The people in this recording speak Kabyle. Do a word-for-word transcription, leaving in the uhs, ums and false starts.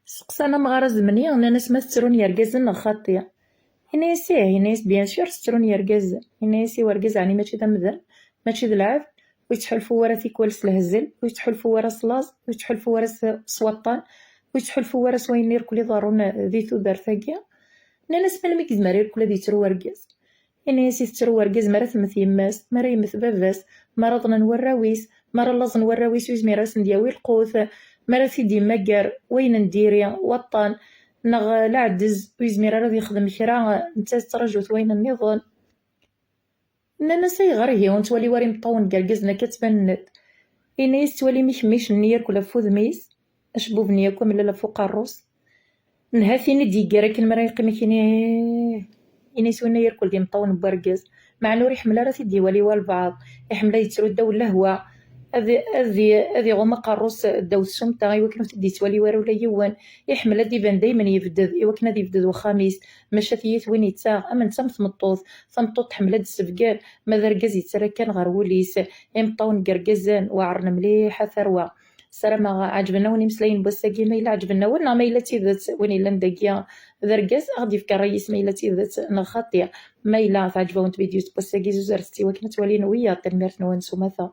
Seqsan amɣar azemni, nnan-as ma tettrun yergazen neɣ xaṭi. Yenna-yas ih, yenna-yas bien sûr tettrun yergazen. Yenna-yas i wergaz ɛni mačči d amdan, mačči d lɛebd, ur yettḥulfu ara tikwal s lehzel, ur yettḥulfu ara s laẓ, ur yettḥulfu ara s, s waṭṭan, ur yettḥulfu ara s wayen irkel iḍerrun di tudert-agi. Nnan-as melmi i yezmer irkel ad yettru wergaz? Ini-as i tettru wergaz mi ara temmet yemma-s, mi ara yemmet baba-s, mi ara ḍnen warraw-is, mi ara llaẓen warraw-is ur yezmir ara sen-d-yawi lqut, mi ara t-id-yemmager wayen n diri, waṭṭan, neɣ leɛdez ur yezmir ara ad yexdem kra, netta tettraǧu-t wayen nniḍen. Nnan-as ayɣer ihi ur nettwali wara imeṭṭawen n yergazen akka ttbanen-d? Ini-as tettwalim ikemmicen-nni irkel ɣef wudem-is, acebbub-nni akk amellal ɣef uqerru-s. Nha tin i d-yeggar akken mi ara yeqqim akkin, ih, ini-as winna irkel d imeṭṭawen n wergaz. Meɛna ur iḥemmel ara ad t-id-iwali walbeɛḍ. Iḥemmel ad yettru ddaw n lehwa. Ad, ad, ad iɣumm aqerru-s ddaw tsumta i wakken ur t-id-yettwali wara ula yiwen. Iḥemmel ad d-iban daymen yebded i wakken ad yebded wexxam-is. Maca tiyita win yettaɣ, am netta am tmeṭṭut. Tameṭṭut tḥemmel ad d-tessebgan, ma d argaz yettarra kan ɣer wul-is. Imeṭṭawen n yergazen weɛren mliḥ a tarwa. Ssarameɣ ɛeǧben-awen imeslayen n wass-agi, ma yella ɛeǧben-awen neɣ ma yella d tidet win yellan dagi d argaz, ad ɣ-d-yefk ṛṛay-is ma yella d tidet neɣ xaṭi. Ma yella teɛǧeb-awen tvidyut n wass-agi, zuzret-tt i wakken ad twalin wiyaḍ. Tanemmirt-nwen s umata.